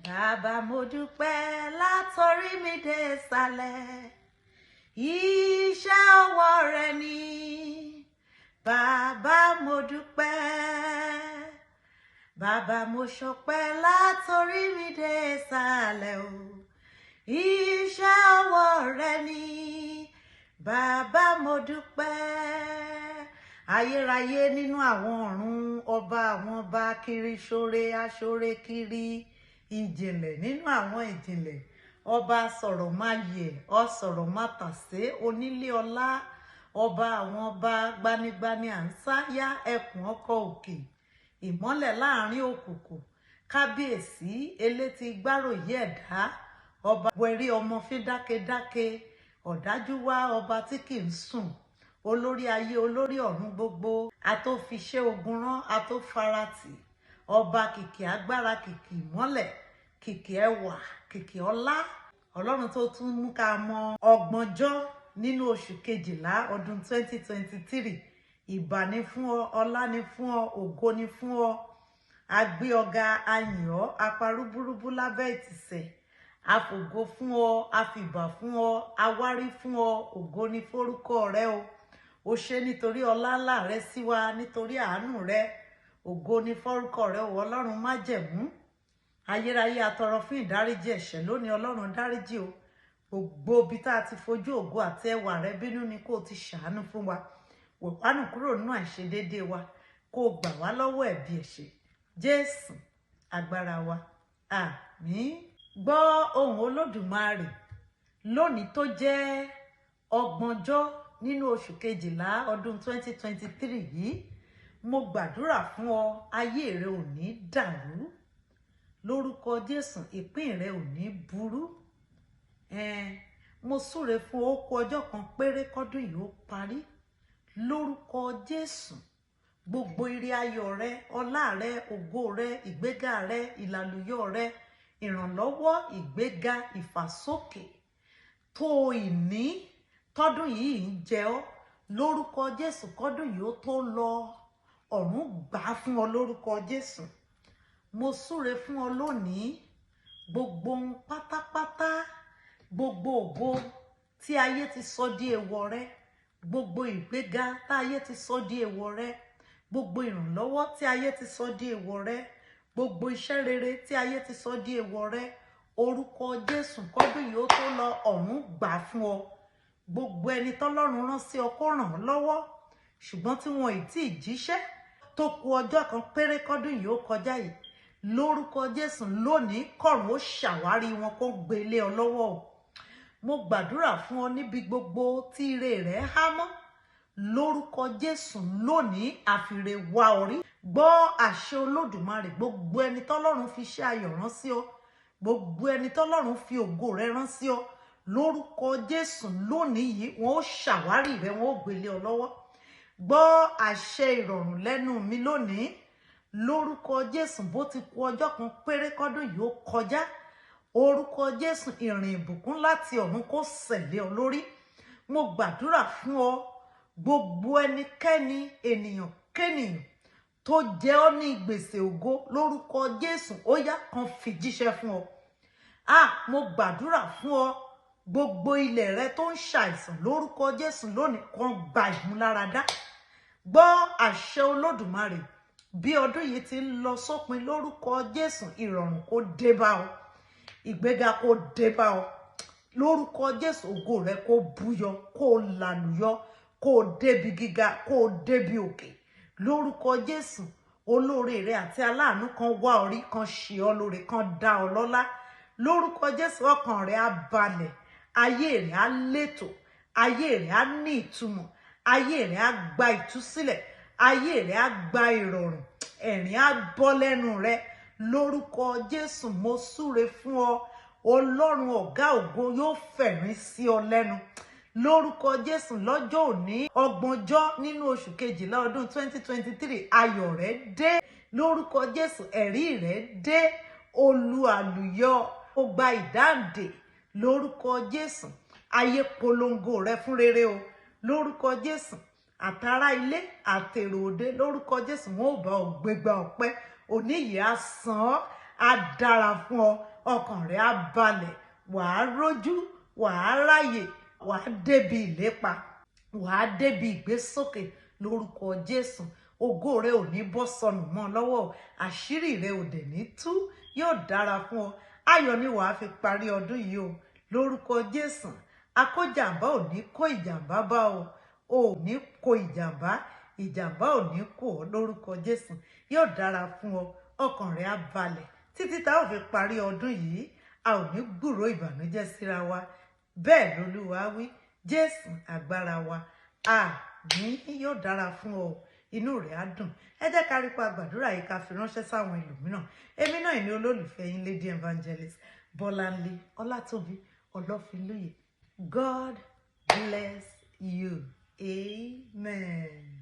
Bàbá mo dúpẹ́ látọrí mi dé ìsàlẹ̀. Iṣẹ́ ọwọ́ rẹ ni. Bàbá mo dúpẹ́. Bàbá mo ṣọpẹ́ látọrí mi dé ìsàlẹ̀ o. Iṣẹ́ ọwọ́ rẹ ni. Bàbá mo dúpẹ́. Ayérayé nínú àwọn ọ̀run, ọba àwọn ọba, kiri ṣoore aṣoore kiri, ìjìnlẹ̀ nínú àwọn ìjìnlẹ̀, ọba sọ̀rọ̀ má yẹ̀, ọ sọ̀rọ̀ má tàsé, onílé ọlá, ọba àwọn ọba, gbanigbani à ń sáyá, ẹkùn ọkọ̀ òkè, ìmọ́lẹ̀ láàrin òkùnkùn, kábíyèsí elétí gbáròyé ẹ̀dá, ọba wẹ̀rí ọmọ fín dákedáke, ọ̀dájú wá ọba tí kì í sùn, olórí ayé, olórí ọ̀run gbogbo, atófiṣẹ́ ogun rán, atófaratì, ọba kìkì agbára, kìkì ìmọ́lẹ̀, kìkì ẹwà, kìkì ọlá, ọlọ́run tó tún mú ká mọ ọgbọ̀njọ́ nínú oṣù kejìlá ọdún 2023. Ìbà ni fún ọ, ọlá ni fún ọ, ògo ni fún ọ. Agbé ọ̀gá, ayìn ọ́, aparúbúrúbú lábẹ́ ìtìsẹ̀, àfògo fún ọ, àfìbà fún ọ, awárí fún ọ, ògo ni forúkọ rẹ o. O ṣe nítorí ọlá ńlá rẹ sí wa, nítorí àánú rẹ. Ògo ni forúkọ rẹ o, ọlọ́run májẹ̀mú ayérayé. Atọrọ fún ìdáríjì ẹ̀ṣẹ̀ lónìí. Ọlọ́run, dáríjì o. Gbogbo ibi tá a ti fojú ògo àti ẹwà rẹ bínú ni kó o ti ṣàánú fún wa. Wò wá nù kúrò nínú àìṣedéédéé wa, kó o gbà wá lọ́wọ́ ẹ̀bi ẹ̀ṣẹ̀. Jésù agbára wa, àmín. Gbọ́ ohùn Olódùmarè lónìí tó jẹ́ ọgbọ̀njọ́ nínú oṣù kejìlá ọdún 2023 yìí. Mo gbàdúrà fún ọ, ayé rẹ ò ní dàrú lórúkọ Jésù, ìpín rẹ ò ní burú. Mo súre fún ọ, ó kù ọjọ́ kan péré kọ́dún yìí ó parí. Lórúkọ Jésù, gbogbo ire ayọ̀ rẹ, ọlá rẹ, ògo rẹ, ìgbéga rẹ, ìlàlùyọ rẹ, ìrànlọ́wọ́, ìgbéga, ìfàsókè tó ìní tọdún yìí ń jẹ ọ́, lórúkọ Jésù, kọ́dún yìí ó tó lọ, ọ̀run gbà á fún ọ lórúkọ Jésù. Mo súre fún ọ lónìí, gbogbo ohun pátápátá, gbogbo ògo tí ayé ti sọ di èèwọ̀ rẹ, gbogbo ìgbéga tí ayé ti sọ di èèwọ̀ rẹ, gbogbo ìrànlọ́wọ́ tí ayé ti sọ di èèwọ̀ rẹ, gbogbo iṣẹ́ rere tí ayé ti sọ di èèwọ̀ rẹ, orúkọ Jésù, kọ́dún yìí ó tó lọ, ọ̀run gbà fún ọ. Gbogbo ẹni tọ́lọ́run rán sí ọ kó ràn ọ́ lọ́wọ́, ṣùgbọ́n tí wọn ì tí ì jíṣẹ́, tó kù ọjọ́ kan péré kọ́dún yìí ó kọjá yìí, lórúkọ Jésù, lónìí kọ̀run ó ṣàwárí wọn kó gbé lé ọ lọ́wọ́ o. Mo gbàdúrà fún ọ, níbi gbogbo tí ire rẹ há mọ́, lórúkọ Jésù, lónìí àfìrè wá orí. Gbọ́ àṣẹ Olódùmarè, gbogbo ẹni tọ́lọ́run fi ṣe ayọ̀ rán sí ọ, gbogbo ẹni tọ́lọ́run fi ògo rẹ rán sí ọ, lórúkọ Jésù, lónìí yìí wọn ó ṣàwárí rẹ, wọn ó gbélé ọ lọ́wọ́. Gbọ́ àṣẹ ìrọ̀rùn lẹ́nu mi lónìí. Lórúkọ Jésù, bó ti kù ọjọ́ kan péré kọ́dún yìí ó kọjá, orúkọ Jésù, ìrìn ìbùkún láti ọ̀run kó sẹ̀lé ọ lórí. Mo gbàdúrà fún ọ, gbogbo ẹnikẹ́ni, ènìyàn kénìyàn tó jẹ ọ́ ní gbèsè ògo, lórúkọ Jésù, ó yá, kan fi jíṣẹ́ fún ọ. Ah, mo gbàdúrà fún ọ, gbogbo ilẹ̀ rẹ tó ń ṣàìsàn, lórúkọ Jésù, lónìí kan gba ìmúláradá. Gbọ́ àṣẹ Olódùmarè, bí ọdún yìí ti ń lọ sópin, lórúkọ Jésù, ìrọ̀rùn kó dé bá ọ, ìgbéga kó dé bá ọ. Lórúkọ Jésù, ògo rẹ kó búyọ, kó làlùyọ, kó débi gíga, kó débi òkè. Lórúkọ Jésù, olóore rẹ àti aláàánú kan wá orí kan, ṣe ọ lóore kan, dá ọ lọ́lá. Lórúkọ Jésù, ọkàn rẹ á balẹ̀, ayé rẹ á létò, ayé rẹ á ní ìtumọ̀, ayé rẹ á gba ìtúsílẹ̀, ayé rẹ á gba ìrọ̀rùn, ẹ̀rín á bọ́ lẹ́nu rẹ. Lórúkọ Jésù, mo súre fún ọ, Ọlọ́run ọ̀gá ògo yóò fẹ̀rín sí ọ lẹ́nu. Lórúkọ Jésù, lọ́jọ́ òní, ọgbọ̀njọ́ nínú oṣù kejìlá ọdún 2023, ayọ̀ rẹ dé. Lórúkọ Jésù, ẹ̀rí rẹ dé, olú àlùyọ, ó gba ìdáǹdè. Lórúkọ Jésù, ayé polongo rẹ fún rere o. Lórúkọ Jésù, àtàrà ilé àtèrò òde, lórúkọ Jésù, wọn ò bá ọ gbégbá ọpẹ́. Òní yìí á san án, á dára fún ọ. Ọkàn rẹ á balẹ̀, wàá rójú, wàá ráyè, wàá débi ìlépa, wàá débi ìgbésókè lórúkọ Jésù. Ògo rẹ ò ní bọ́ sọnù mọ́ ọ lọ́wọ́, àṣírí rẹ ò dẹ̀ ní tú. Yóò dára fún ọ. Ayọ̀ ni wàá fi parí ọdún yìí o lórúkọ Jésù. Akójàmbá ò ní kó ìjàmbá bá o, ò ní kó ìjàmbá, ìjàmbá ò ní kó ọ lórúkọ Jésù. Yóò dára fún ọ, ọkàn rẹ á balẹ̀ títí tá ò fi parí ọdún yìí. A ò ní gbúròó ìbànújẹ́ síra wa. Bẹ́ẹ̀ lolúwa wí. Jésù agbára wa, àmín. Yóò dára fún ọ, inú rẹ̀ á dùn. Ẹ jẹ́ ká rí pa gbàdúrà yìí, ká fi ránṣẹ́ sáwọn ẹlòmíràn. Èmi náà ní olólùfẹ́ yín, Lady Evangelist Bọ́láńlé Ọlátòbí Ọlọ́finlóye. God bless you. Amen.